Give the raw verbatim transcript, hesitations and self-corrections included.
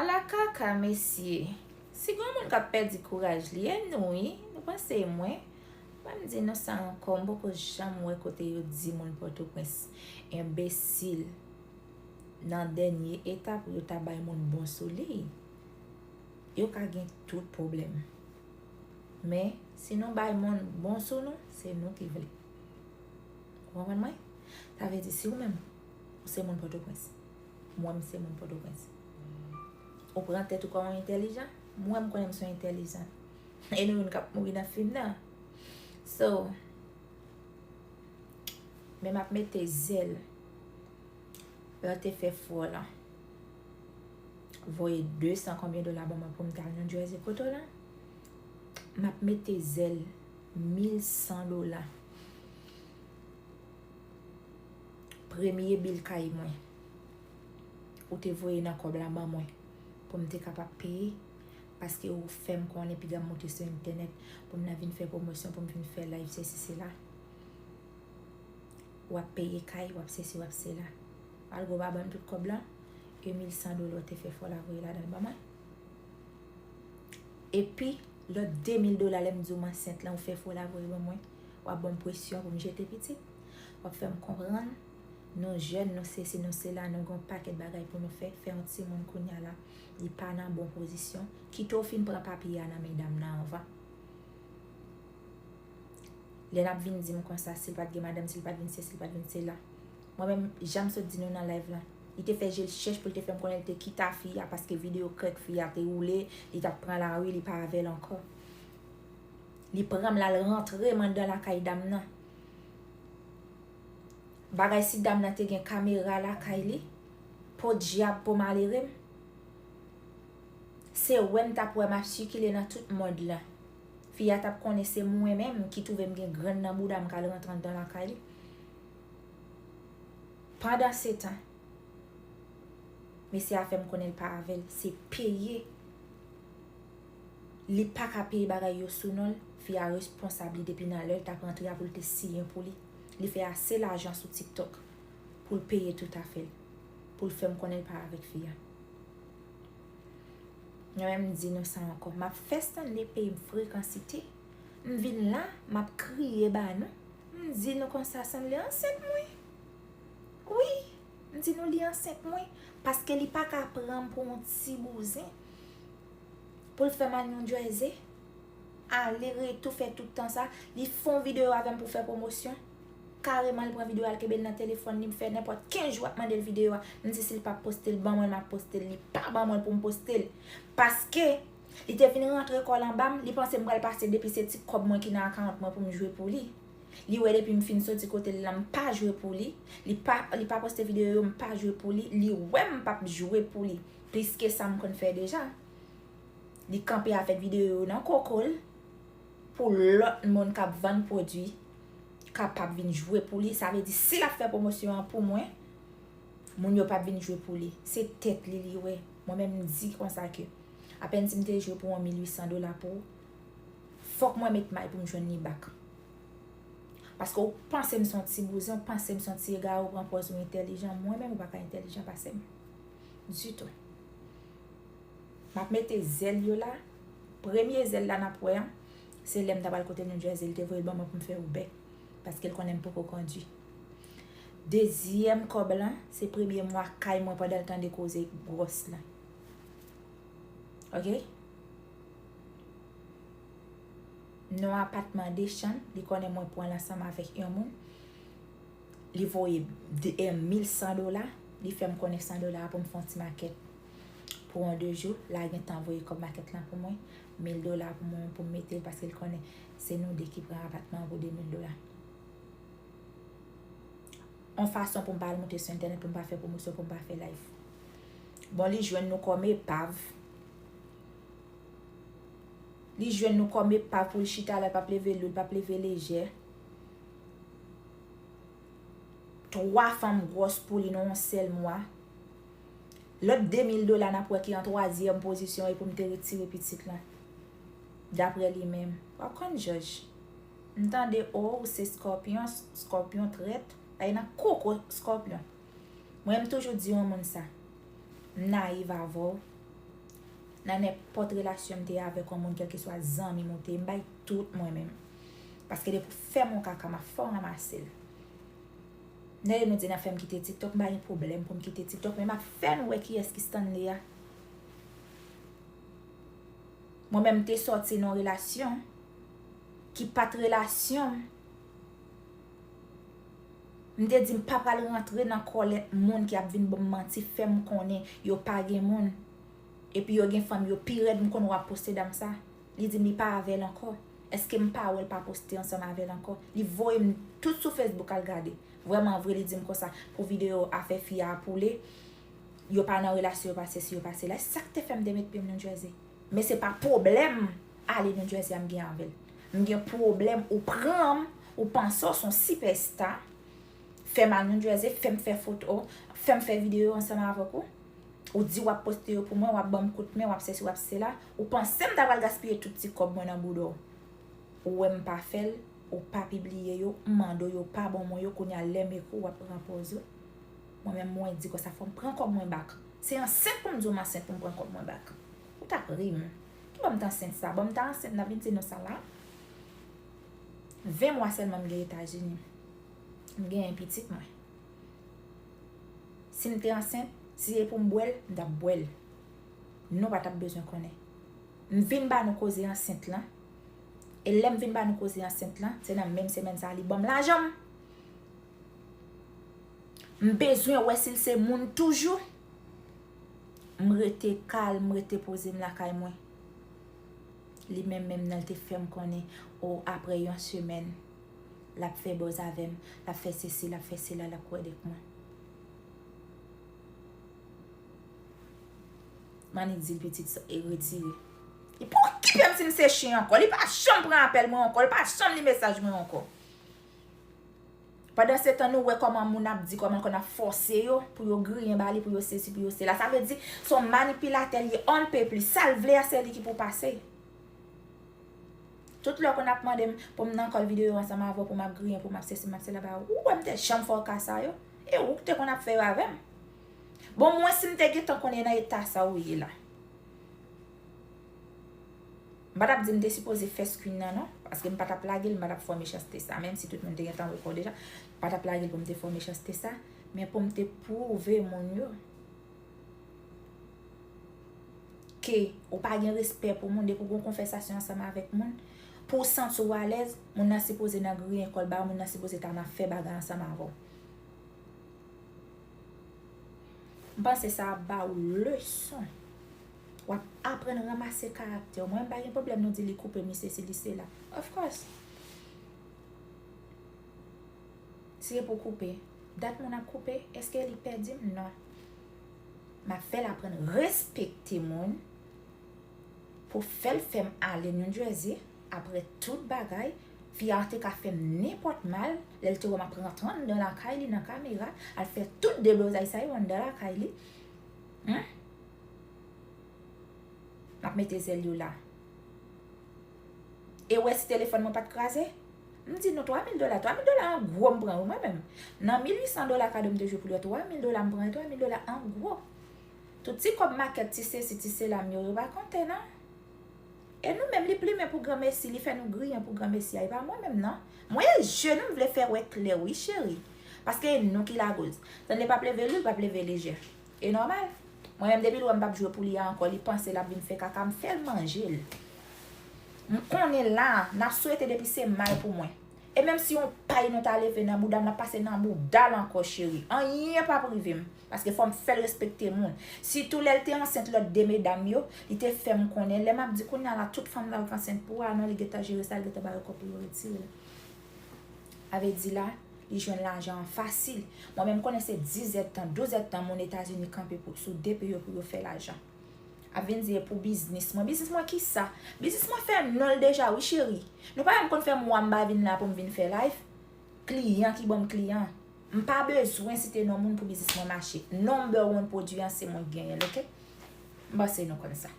Ala kaka, mesye. Si gen yon moun k ap pèdi kouraj li, e nou wi, nou panse e mwen. Ban m di nou sa ankò, m poko janm wè kote yo di moun Pòtoprens enbesil. Nan dènye etap, yo ta bay moun bon sou li. Yo ka gen tout pwoblèm. Men, si nou bay moun bon sou nou, se nou ki vle. Ou konprann mwen? Sa vle di, si ou menm, ou se moun Pòtoprens, mwen, m se moun Pòtoprens, ou pran tèt ou kòm yon entèlijan, mwen, m konnen m se yon entèlijan. E nou youn k ap mouri nan fim nan. So, men m ap mete zèl. Lè w te fè fò w lan, voye de san konbyen dola ban mwen pou m t al New Jersey kote w lan. M ap mete zèl mil san dola. Premye bil kay mwen, ou te voye nan kòb la ban mwen, pou m te kapab peye, paske ou fè m konnen piga m moute sou entènèt, pou m nan vin fè pwomosyon, pou m vin fè live, sesi, sela. W ap peye kay, w ap sesi, w ap sela. Algo pa ban m tout kòb lan, e mil san dola w te fè fò w la voye ladan l ban mwen. Epi, lòt de mil dola, lè m di w m ansent lan, ou fè fò w la voye ban mwen, w ap ban m presyon pou m jete pitit. W ap fè m konprann, nou jèn, nou sesi, nou sela, nou gen yon pakèt bagay pou nou fè. Fè yon timoun kounye a la, li pa nan bon pozisyon. Kite w fin pran papye a nan men dam nan anvan. Lè n ap vin di m konsa, si l pa t gen madanm, si l pa t vin sesi, si l pa t vin sela. Mwen menm, jan m sot di nou nan live lan, li te fè je l chèch pou l te fè m konnen l te kite fi a, paske videyo krèk fi a te woule, li t ap pran lari, li pa avè l ankò. Li pran m l al rantre m anndan lakay dam nan. Bagay si dam nan te gen kamera lakay li, podyab, po malere m. Se wè m t ap wè m ap sikile nan tout mond lan. Fi a t ap konnen se mwen menm ki twouve m gen grenn nan bouda m k al rantre anndan lakay li. Pandansetan, mesye a fè m konnen l pa avè l, se peye. Li pa ka peye bagay yo sou non l, fi a responsab li depi nan lè l t ap rantre a pou l te siyen pou li. Li fè ase lajan sou TikTok pou l peye tout afè l, pou l fè m konnen l pa avèk fi a. Mwen menm, m di nou sa ankò. M ap fè Stanley peye m frekansite. M vin la, m ap kriye ba nou. M di nou konsa, Stanley ansent mwen. Wi, m di nou li ansent mwen. Paske li pa ka pran m pou yon ti bouzen. Pou l fè m al New Jersey, ale retou, fè tout tan sa. Li fè yon videyo avè m pou fè pwomosyon. Kareman, li pran videyo a, l kenbe l nan telefòn li, m fè nenpòt kenz jou ap mande l videyo a. M di si l p ap poste l, ban mwen l, m ap poste l. Li pa ban mwen l pou m poste l. Paske li te vin rantre kò l anba m, li panse m pral pase depi se ti kòb mwen ki nan akawont mwen pou m jwe pou li. Li wè depi m fin soti kote l lan, m pa jwe pou li. Li pa, li pa poste videyo yo, m pa jwe pou li. Li wè m p ap jwe pou li. Plis ke sa m konn fè deja. Li kanpe avèk videyo yo nan koko l pou lòt moun k ap vann pwodui kapab vin jwe pou li. Sa vle di, si l ap fè pwomosyon an pou mwen, moun yo p ap vin jwe pou li. Se tèt li li wè. Mwen menm, m di konsa ke apèn si m te jwe pou yon mil uit san dola pou ou, fòk mwen met may pou m jwenn li back. Paske ou panse m se yon ti bouzen, ou panse m se yon ti egare, ou pran pòz ou entèlijan. Mwen menm, ou pa ka entèlijan pase m. Ditou. M ap mete zèl yo la. Premye zèl la n ap wè an, se lè m ta pral kote New Jersey, li te voye l ban mwen pou m fè Uber. Paske l konnen m poko kondui. Dezyèm kòb lan, se premye mwa kay mwen pandan l tande koze gwòs lan. Oke? Non apatman de chanm, li konnen mwen pran l ansanm avèk yon moun. Li voye de, eh, mil san dola, li fè m konnen san dola a pou m fè yon ti makèt pou yon de jou. L a gentan voye kòb makèt lan pou mwen, mil dola pou mwen, pou m mete l, paske l konnen se nou de ki pran apatman an pou de mil dola. Yon fason pou m pa al moute sou entènèt, pou m pa fè pwomosyon, pou m pa fè live. Bon, li jwenn nou kòm epav. Li jwenn nou kòm epav pou l chita la, l p ap leve lou, l p ap leve lejè. Twa fanm gwòs pou li nan yon sèl mwa. Lòt de mil dola n ap wè ki an twazyèm pozisyon e pou m te retire pitit lan. Daprè li menm. W ap konn jòj. M tande, o, ou se Scorpion, Scorpion trèt. Ay nan koko Scorpion. Mwen, m toujou di yon moun sa. M nayiv avè w. Nan nenpòt relasyon m te ye avèk yon moun, kèlkeswa zanmi m ou te ye, m bay tout mwen menm. Paske depi w fè m yon kaka, m ap fè w ranmase l. Nèg nou di n ap fè m kite TikTok, m pa gen pwoblèm pou m kite TikTok, men m ap fè nou wè kiyès ki Stanley a. Mwen menm, m te sòti nan yon relasyon ki pa t relasyon m. M te di m pa pral rantre nan kòlèt moun ki ap vin ban m manti, fè m konnen yo pa gen moun. Epi yo gen fanm yo pi rèd, m konn w ap poste dam sa. Li di m li pa avè l ankò. Èske m pa wè l pa poste ansanm avè l ankò? Li voye m tout sou Facebook al gade. Vrèman vre, li di m konsa, pou videyo afè fi a poule, yo pa nan relasyon, yo pa sesi, yo pa sela. E sa k te fè m te met pye m New Jersey. Men se pa pwoblèm ale New Jersey a m gen avè l. M gen pwoblèm ou pran m, ou panse w se yon sipèsta, fè m al New Jersey, fè m fè foto, fè m fè videyo ansanm avèk ou. Ou di w ap poste yo pou mwen, w ap ban m kout men, w ap sesi, w ap sela. Ou panse m ta pral gaspiye tout ti kòb mwen nan bouda w? Ou wè m pa fè l, ou pa pibliye yo, m mande w yo pa ban mwen yo, kounye a lè m ekri w, w ap pran pòz ou. Mwen menm mwen di konsa fò m pran kòb mwen back. Se ansent pou m di w m ansent pou m pran kòb mwen back. Ou t ap ri m. Ki bò m t ansent sa? Bò m ta ansent, n ap vin di nou sa la. Ven mwa sèlman m gen Etazini. M genyen pitit mwen. Si m te ansent, si se pou m bwè l, m t ap bwè l. Nou pa t ap bezwen konnen. M vin ba nou koze ansent lan. E lè m vin ba nou koze ansent lan, se nan menm semèn sa a li ban m lajan m. M bezwen wè si l se moun toujou. M rete kalm, m rete poze m lakay mwen. Li menm menm nan, l te fè m konnen, o, apre yon semèn, l ap fè buzz avè m, l ap fè sesi, l ap fè sela, l ap kwèdèk mwen. M annik di l pitit sa, e retire. Li pa okipe m si m se chen ankò. Li pa janm pran apèl mwen ankò. Li pa janm li mesaj mwen ankò. Pandan se tan, nou wè kòman moun ap di, kòman l konn ap fòse yo pou yo griyen ba li, pou yo sesi, pou yo sela. Sa vle di, se yon manipilatè li ye, on pe plis. Sa l vle a, se li ki pou pase. Tout lè w konn ap mande m pou m nan kòl videyo ansanm avè w, pou m ap griyen, pou m ap sesi, m ap sela ba ou, ou wè m te janm fè w ka sa yo? E ou k te konn ap fè yo avè m. Bon, mwen, si m te gentan konnen nan eta sa ou ye la, m pa t ap di m te sipoze fè screen nan, non, paske m pa t ap lage l, m pa t ap fè w mechanste sa, menm si tout moun te gentan wè kò w deja, m pa t ap lage l pou m te fè w mechanste sa, men pou m te pwouve moun yo ke ou pa gen respè pou moun, depi w gen yon konvèsasyon ansanm avèk moun, pou w santi w alèz, moun nan sipoze nan griyen kò l ba ou, moun nan sipoze ta nan fè bagay ansanm avè w. M panse sa ap ba ou leson. W ap aprann ranmase karaktè w. Mwen, m pa gen pwoblèm nou di li koupe, misye si li sela. Of course. Si se pou koupe, dat moun ap koupe, èske li pèdi m? Non. M ap fè l aprann respekte moun. Pou fè l fè m ale New Jersey, apre tout bagay, fi a te ka fè m nenpòt mal, lè l te wè m ap rantre anndan lakay li nan kamera, al fè tout deblozay sa yo anndan lakay li. Hmm? M ap mete zèl yo la. E w wè si telefòn mwen pa t kraze? M di nou twa mil dola, twa mil dola an gwo m pran wi mwen menm. Nan mil uit san dola kado m te jwe pou li a, twa mil dola m pran, e twa mil dola an gwo. Tout ti kòb makèt, ti sesi, ti sela m yo, yo pa konte non. E nou menm, li plimen pou granmesi, li fè nou griyen pou granmesi a, e pa mwen menm non. Mwen e je nou m vle fè wè klè wi cheri. Paske e nou ki lakoz. Stanley p ap leve lou, l p ap leve lejè. E nòmal. Mwen menm depi l wè m p ap jwe pou li a ankò, li panse l ap vin fè kaka, m fè l manje l. M konnen la, n ap swete depi se mal pou mwen. E menm si yon pay nou ta leve nan bouda m, l ap pase nan bouda l ankò cheri. Anyen p ap rive m. Paske fò m fè l respekte moun. Sitou lè l te ansent lòt de medam yo, li te fè m konnen. Lè m ap di kounye a la, tout fanm nan k ansent pou a, non, li gentan jere sa, li gentan ba yo kòb pou yo retire l. Sa vle di la, li jwenn lajan an fasil. Mwen menm konnen se diz èdtan, douz èdtan moun Etazini kanpe pou, sou de pye yo pou yo fè lajan. Ap vin di e pou biznis mwen. Biznis mwen kisa? Biznis mwen fè non l deja wi cheri. Nou pa wè m konn fè mwa m pa vin la pou m vin fè live? Kliyan ki ban m kliyan. M pa bezwen site non moun pou biznis mwen mache. Number one pwodui an se mwen k genyen l, oke? M panse nou konn sa.